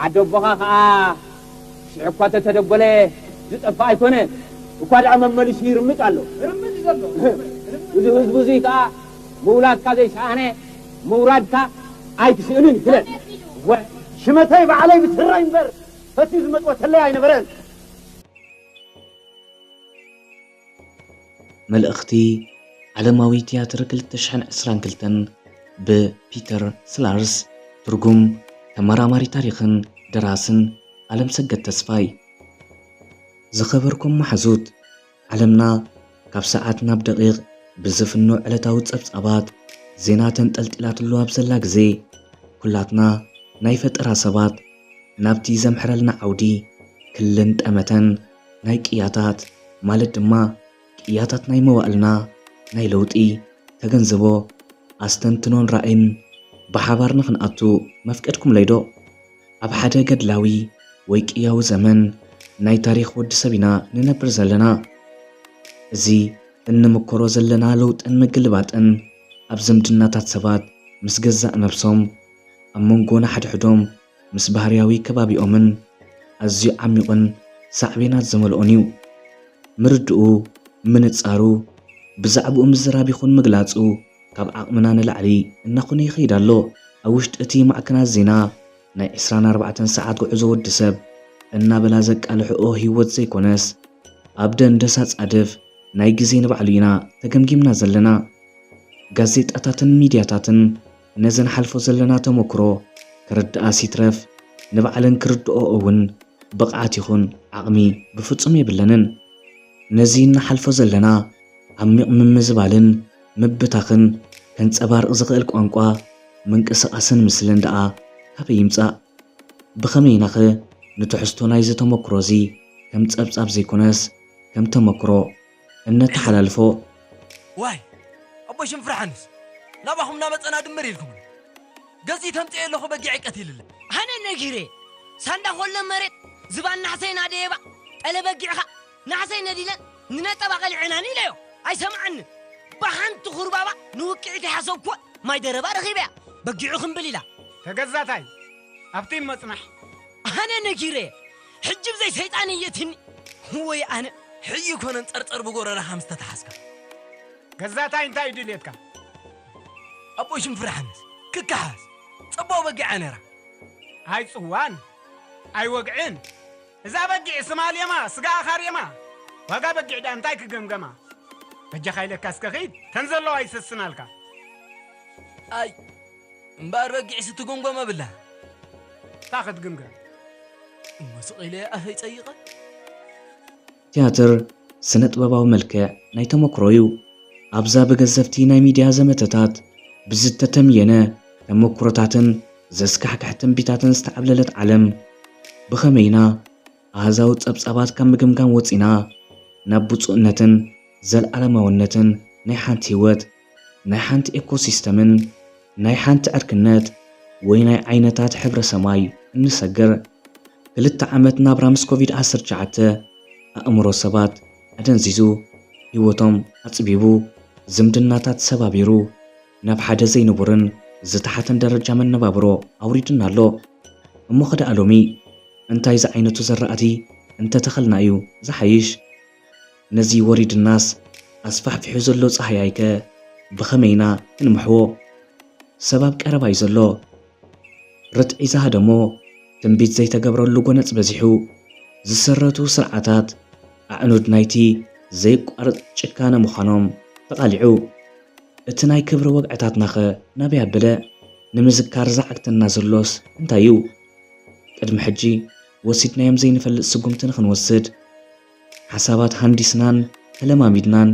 ዓደቦኻ ኸኣ ሽዑ እኳ ተተደጎለ ዝጠፍእ ኣይኮነ፣ እኳ ደኣ መመሊሱ ይርምጥ ኣሎ። ይርምጥ ዘሎ። እዚ ህዝቢ እዚ ከኣ ምውላድካ ዘይሰኣነ ምውራድካ ኣይትስእንን ይብለን። ወ- ሽመተይ ባዕለይ ብትራይ እምበር ፈትዩ ዝመጽወተለይ ኣይነበረን። መልእኽቲ ዓለማዊ ትያትር ክልተ ሽሕን ዕስራን ክልተን ብፒተር ስላርስ። ትርጉም ተመራማሪ ታሪኽን ደራስን ኣለምሰገድ ተስፋይ። ዝኸበርኩም መሓዙት፣ ዓለምና ካብ ሰዓት ናብ ደቒቕ ብዝፍኖ ዕለታዊ ጸብጻባት ዜና ተንጠልጢላትሉ ኣብ ዘላ ግዜ፣ ኩላትና ናይ ፈጠራ ሰባት ናብቲ ዘምሕረልና ዓውዲ ክልን ጠመተን ናይ ቅያታት፣ ማለት ድማ ቅያታት ናይ መዋእልና ናይ ለውጢ ተገንዝቦ፣ ኣስተንትኖን ራእይን ብሓባር ንኽንኣቱ መፍቀድኩምለይ ዶ? ኣብ ሓደ ገድላዊ ወይ ቅያዊ ዘመን ናይ ታሪኽ ወዲ ሰብ ኢና ንነብር ዘለና። እዚ እንምክሮ ዘለና ለውጥን ምግልባጥን ኣብ ዝምድናታት ሰባት ምስ ገዛእ ነብሶም፣ ኣብ መንጎ ንሓድሕዶም ምስ ባህርያዊ ከባቢኦምን ኣዝዩ ዓሚቑን ሳዕቤናት ዝመልኦን እዩ። ምርድኡ፣ ምንጻሩ፣ ብዛዕባኡ ምዝራብ ይኹን ምግላጹ ካብ ዓቕምና ንላዕሊ እናኾነ ይኸይድ ኣሎ። ኣብ ውሽጢ እቲ ማዕከናት ዜና ናይ ዕስራን ኣርባዕተን ሰዓት ጉዕዞ ወዲ ሰብ እናበላ ዘቃልሕኦ ህይወት ዘይኮነስ፣ ኣብ ደንደስ ኣጻድፍ ናይ ግዜ ንባዕሉ ኢና ተገምጊምና ዘለና። ጋዜጣታትን ሚድያታትን ነዚ ንሓልፎ ዘለና ተመክሮ ክርድኣስ ይትረፍ ንባዕለን ክርድኦኦ እውን ብቕዓት ይኹን ዓቕሚ ብፍጹም የብለንን። ነዚ እንሓልፎ ዘለና ዓሚቕ ምምዝባልን ምብታኽን ከንጸባርቕ ዝኽእል ቋንቋ፣ ምንቅስቓስን ምስልን ደኣ ካበይ ይምጻእ? ብኸመይ ኢናኸ ንትሕዝቶ ናይዚ ተመክሮ እዚ ከም ጸብጻብ ዘይኮነስ ከም ተመክሮ እነተሓላልፎ? ዋይ ኣቦይ ሽም ፍርሓንስ ናባኹም እናመፀና ድምር ኢልኩም ገዚ ተምፅኤ ኣለኹ በጊዕ ቀቲልለ ኣነ ነጊረ ሳንዳ ኮለ መሬት ዝባን ናሕሰይ ናደየባ ጠለ በጊዕኻ ናሕሰይ ነዲለን ንነጠባ ቀሊዐናን ኢለዮ ኣይሰምዓንን ብሓንቲ ኩርባባ ንውቅዒት ይሓሰብኩ ማይ ደረባ ረኺበያ በጊዑ ክምብል ኢላ ተገዛታይ ኣብቲ መፅናሕ ኣነ ነጊረ ሕጂ ብዘይ ሰይጣን እየትኒ ወይ ኣነ ሕዩ ኮነን ፀርፀር ብጎረራ ከም ዝተተሓዝካ ገዛታይ እንታይ እዩ ድልየትካ ኣቦይ ሽም ፍርሓንስ ክከሓስ ፀባው በጊዓ ነራ ኣይፅዋን ኣይወግዕን እዛ በጊዕ ስማ ሌማ ስጋ ኣኻርየማ ዋጋ በጊዕ ዳ እንታይ ክገምገማ በጃኻ ኢለካ እስከ ኺድ ተን ዘለዋ ይሰስናልካ ኣይ እምበኣር በጊዕ ስትጉምጎም ኣብላ እታ ክትግምገም እሞ ስቕ ኢለ ኣፈይ ፀይቐ ትያትር ስነ ጥበባዊ መልክዕ ናይ ተመክሮ እዩ። ኣብዛ ብገዘፍቲ ናይ ሚድያ ዘመተታት ብዝተተምየነ ተመክሮታትን ዘስካሕክሕ ትንቢታትን ዝተዓብለለት ዓለም ብኸመይ ኢና ኣሃዛዊ ጸብጻባት ካብ ምግምጋም ወጺና ናብ ብፁዕነትን ዘልኣለማውነትን ናይ ሓንቲ ህይወት፣ ናይ ሓንቲ ኤኮሲስተምን ናይ ሓንቲ ዕርክነት ወይ ናይ ዓይነታት ሕብረ ሰማይ እንሰግር። ክልተ ዓመት ናብራ ምስ ኮቪድ ዓሰርተ ትሽዓተ ኣእምሮ ሰባት ኣደንዚዙ፣ ህይወቶም ኣጽቢቡ፣ ዝምድናታት ሰባቢሩ፣ ናብ ሓደ ዘይንቡርን ዝተሓተን ደረጃ መነባብሮ ኣውሪዱና ኣሎ። እሞ ኸደኣ ሎሚ እንታይ ዝዓይነቱ ዘራእቲ እንተተኸልና እዩ ዝሓይሽ? ነዚ ወሪድናስ ኣስፋሕፊሑ ዘሎ ጸሃያይከ ብኸመይ ኢና ክንምሕዎ? ሰብ ኣብ ቀረባ እዩ ዘሎ። ርትዒ ዝሃደሞ ትንቢት ዘይተገብረሉ ጎነጽ በዚሑ፣ ዝሰረቱ ስርዓታት ኣዕኑድ ናይቲ ዘይቋርጽ ጭካነ ምዃኖም ተቓሊዑ። እቲ ናይ ክብሪ ወግዕታትናኸ ናበይ ኣበለ? ንምዝካር ዝዓግተና ዘሎስ እንታይ እዩ? ቅድሚ ሕጂ ወሲድናዮም ዘይንፈልጥ ስጉምቲ ንኽንወስድ፣ ሓሳባት ሃንዲስናን ተለማሚድናን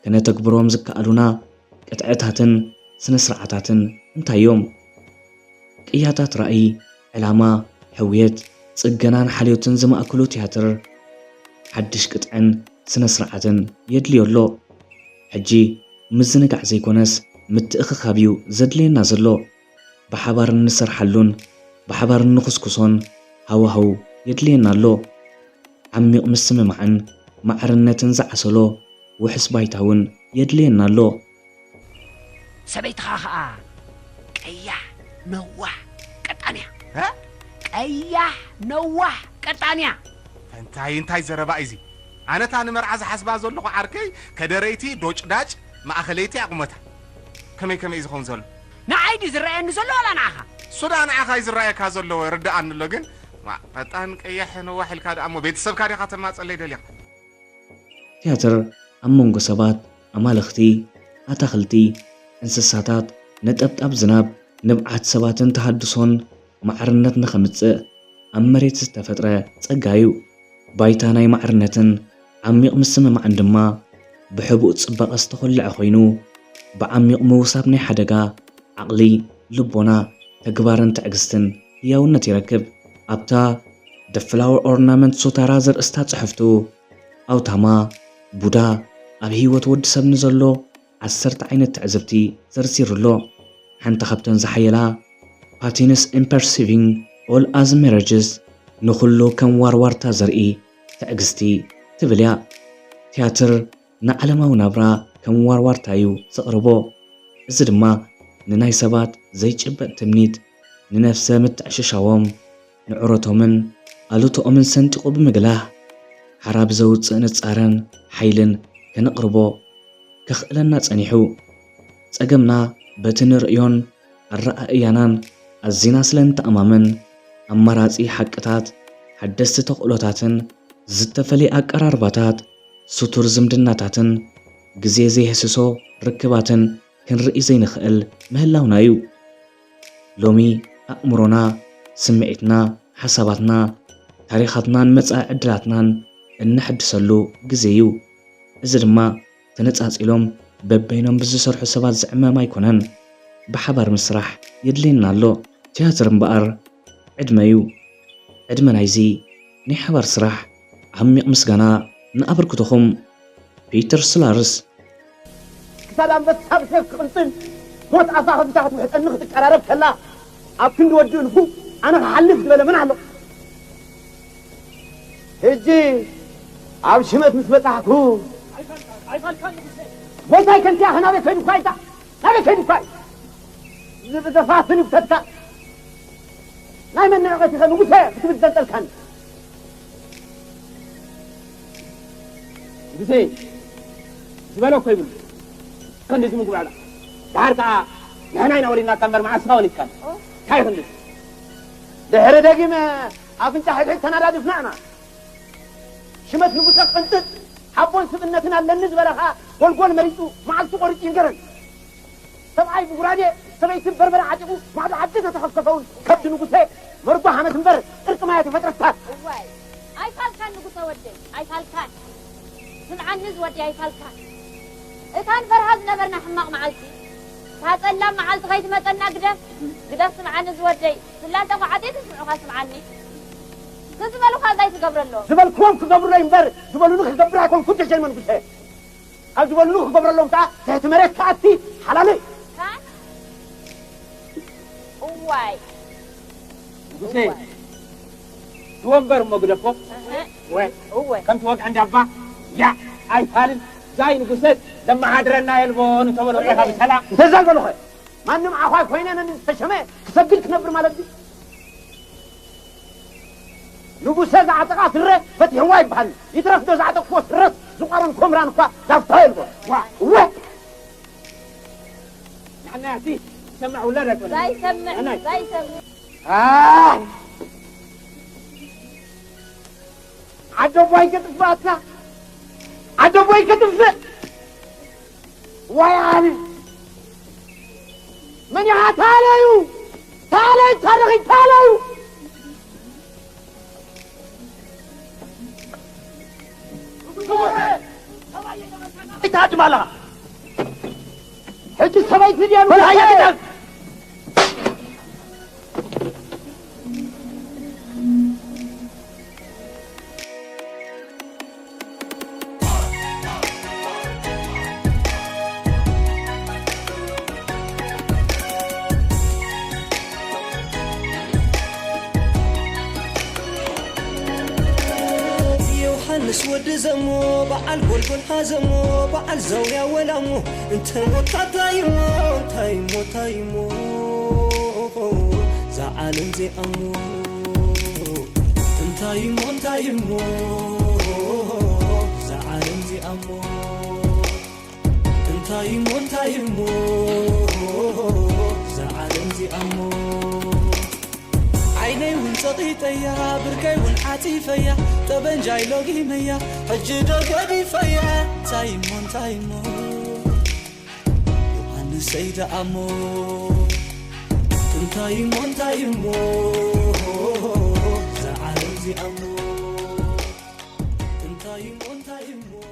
ከነተግብሮም ዝከኣሉና ቅጥዕታትን ስነ-ስርዓታትን እንታይ እዮም? ቅያታት ራእይ፣ ዕላማ፣ ሕውየት፣ ጽገናን ሓልዮትን ዝማእከሉ ትያትር፣ ሓድሽ ቅጥዕን ስነ-ስርዓትን የድልዮ ኣሎ። ሕጂ ምዝንጋዕ ዘይኮነስ ምትእኽኻብ እዩ ዘድልየና ዘሎ። ብሓባር እንሰርሓሉን ብሓባር እንኹስኩሶን ሃዋህው የድልየና ኣሎ። ዓሚቕ ምስምማዕን ማዕርነትን ዝዓሰሎ ውሑስ ባይታ እውን የድልየና ኣሎ። ሰበይትኻ ኸኣ ቀያሕ ነዋሕ ቀጣን እያ እ? ቀያሕ ነዋሕ ቀጣንያ። እንታይ እንታይ ዘረባ እዚ? ኣነታ ንመርዓ ዝሓስባ ዘለኹ ዓርከይ ከደረይቲ ዶጭዳጭ ማእኸለይቲ ኣቑመታ። ከመይ ከመይ ዝኸውን ዘሎ? ንዓይ ድዩ ዝረኣየኒ ዘሎ ዋላ ንዓኻ? ሱዳ ንዓኻ እዩ ዝረኣየካ ዘሎ ርድኣኒ ኣሎ ግን ዋ፣ ፈጣን ቀያሕ ነዋሕ ኢልካ ደኣ እሞ ቤተሰብካ ዲኻ ተማፀለይ ደሊኻ? ቲያትር ኣብ መንጎ ሰባት፣ ኣማልኽቲ፣ ኣታኽልቲ፣ እንስሳታት፣ ነጠብጣብ ዝናብ፣ ንብዓት ሰባትን ተሃድሶን ማዕርነት ንኸምጽእ ኣብ መሬት ዝተፈጥረ ጸጋ እዩ። ባይታ ናይ ማዕርነትን ዓሚቕ ምስምማዕን ድማ ብሕቡእ ጽባቐ ዝተኾልዐ ኮይኑ፣ ብዓሚቕ ምውሳብ ናይ ሓደጋ፣ ዓቕሊ፣ ልቦና፣ ተግባርን ትዕግስትን ህያውነት ይረክብ። ኣብታ The Flower Ornament ሱታራ ዘርእስታ ጽሕፍቱ፣ ኣውታማ፣ ቡዳ፣ ኣብ ህይወት ወዲ ሰብ ንዘሎ ዓሰርተ ዓይነት ትዕዝብቲ ዘርዚሩ ኣሎ። ሓንቲ ካብተን ዝሓየላ፣ Patience in Perceiving All as Mirrors፣ ንኹሉ ከም ዋርዋርታ ዘርኢ ትዕግስቲ ትብል እያ። ቲያትር ንዓለማዊ ናብራ ከም ዋርዋርታ እዩ ዘቕርቦ። እዚ ድማ ንናይ ሰባት ዘይጭበጥ ትምኒት፣ ንነፍሰ ምትዕሽሻዎም፣ ንዑረቶምን ኣሉቶኦምን ሰንጢቑ ብምግላህ፣ ሓራ ብዘውጽእ ንጻረን ሓይልን ከነቕርቦ ከኽእለና ጸኒሑ። ጸገምና በቲ ንርእዮን ኣረኣእያናን ኣዚና ስለ ንተኣማመን፣ ኣማራጺ ሓቅታት፣ ሓደስቲ ተኽእሎታትን ዝተፈልየ ኣቀራርባታት፣ ስቱር ዝምድናታትን ግዜ ዘይህስሶ ርክባትን ክንርኢ ዘይንኽእል ምህላውና እዩ። ሎሚ ኣእምሮና፣ ስምዒትና፣ ሓሳባትና፣ ታሪኻትናን መጻኢ ዕድላትናን እነሐድሰሉ ግዜ እዩ። እዚ ድማ ተነጻጺሎም በበይኖም ብዝሰርሑ ሰባት ዝዕመም ኣይኮነን። ብሓባር ምስራሕ የድልየና ኣሎ። ቲያትር እምበኣር ዕድመ እዩ። ዕድመ ናይዚ ናይ ሓባር ስራሕ ዓሚቕ ምስጋና ንኣበርክቶኹም። ፒተር ስላርስ። ክሳድ ኣንበሳ ብሴፍ ክቕንጥን ሞት ኣፋ ከፊታ ክትውሕጠኒ ክትቀራረብ ከላ ኣብ ክንዲ ወዲ እልፉ ኣነ ክሓልፍ ዝበለ መን ኣሎ? ሕጂ ኣብ ሽመት ምስ በጻሕኩ ጎይታይ ከንቲያ ናበይ ከይዱ ኳይታ ናበይ ከይዱ ኳይ ዝብዘፋ ስንብተትካ ናይ መን ንዕቐት ኢኸ ንጉሰ ክትብል ዘንጠልካኒ? ንጉሰ ዝበሎ እኮ ይብሉ። ክንድዚ ምግባዕላ ድሓር ከዓ ንሕና ኢና ወሊድናካ እምበር መዓስ ኢኻ ወሊድካና? እንታይ ክንድዚ ድሕሪ ደጊመ ኣፍንጫ ሕድሕድ ተናዳድፍና ኢና። ሽመት ንጉሰ ቅንጥጥ ሓቦን ስብእነትን ኣለኒ ዝበለ ከዓ ጎልጎል መሪፁ መዓልቲ ቆሪፁ ይንገረን። ሰብኣይ ብጉራዴ ሰበይቲ በርበረ ዓጢቑ ማዕዶ ዓዲ ተተኸፍከፈውን ከብዲ ንጉሰ መርጎ ሓመት እምበር ዕርቂ ማያ ተፈጥረታት። እዋይ ኣይፋልካን ንጉሰ ወደይ ኣይፋልካን። ስምዓኒ ዝወዲ ኣይፋልካ እታ ንፈርሃ ዝነበርና ሕማቕ መዓልቲ እታ ጸላም መዓልቲ ከይትመጸና ግደፍ ግደፍ ስምዓኒ ዝወደይ ስላ እንተ ኳዓተይ ተስምዑኻ ስምዓኒ እቲ ዝበሉኻ እንታይ ትገብረሎም ዝበልክዎም ክገብሩለይ እምበር ዝበሉኒ ክገብር ኣይኮንኩን ደጀን መንጉሰ ካብ ዝበሉኒ ክገብረሎም ከዓ ትሕቲ መሬት ክኣቲ ሓላለይ ካን እዋይ ንጉሴ ትወንበር እሞ ግደፎ ወይ ከምቲ ወግዒ እንዳባ ያ ኣይፋልን ዛይ ንጉሰ ዘመሓድረና የልቦን እንተበሎ ሬኻ ብሰላም እንተዛ ዝበልኸ ማንም ዓዃይ ኮይነ ነዚ ዝተሸመ ክሰግድ ክነብር ማለት ድዩ ንጉሰ ዝዓጠቓ ስረ ፈቲሕዋ ይበሃል ይትረፍ ዶ ዝዓጠቕክዎ ስረስ ዝቋረንክዎ ምራን እኳ ዳፍታ የልቦን እወ ንዓና ያቲ ይሰምዕ ውላድ ኣይኮነ ዛይሰምዕ ዛይሰምዕ ዓደቦይ ከጥፍኣካ ዓደቦይ ከጥፍእ ዋይ ኣነ መን ኢኻ ታለዩ ታለዩ ታረኺ ታለዩ ይታድም ኣለኻ ሕጂ ሰበይቲ ድያ በል ሃያ ግደፍ ዮሃንስ ወዲ ዘሞ በዓል ጎልጎል ሃዘሞ በዓል ዘውያ ወላሞ እንተ ሞታ ታይሞ ታይሞ ታይሞ ዛዓለም ዜኣሞ እንታይ እሞ እንታይ እሞ እዛ ዓለም እዚኣ እሞ እንታይ እሞ እንታይ እሞ እዛ ዓለም እዚኣ እሞ ዓይነይ እውን ጸቒጠያ ብርከይ እውን ዓጺፈያ ጠበንጃይ ሎጊመያ ሕጂ ዶ ገዲፈያ እንታይ እሞ እንታይ እሞ ዮሃንሰይ ደኣ እሞ እንታይ እሞ እንታይ እሞ እዛ ዓለም እዚኣ እሞ እንታይ እሞ እንታይ እሞ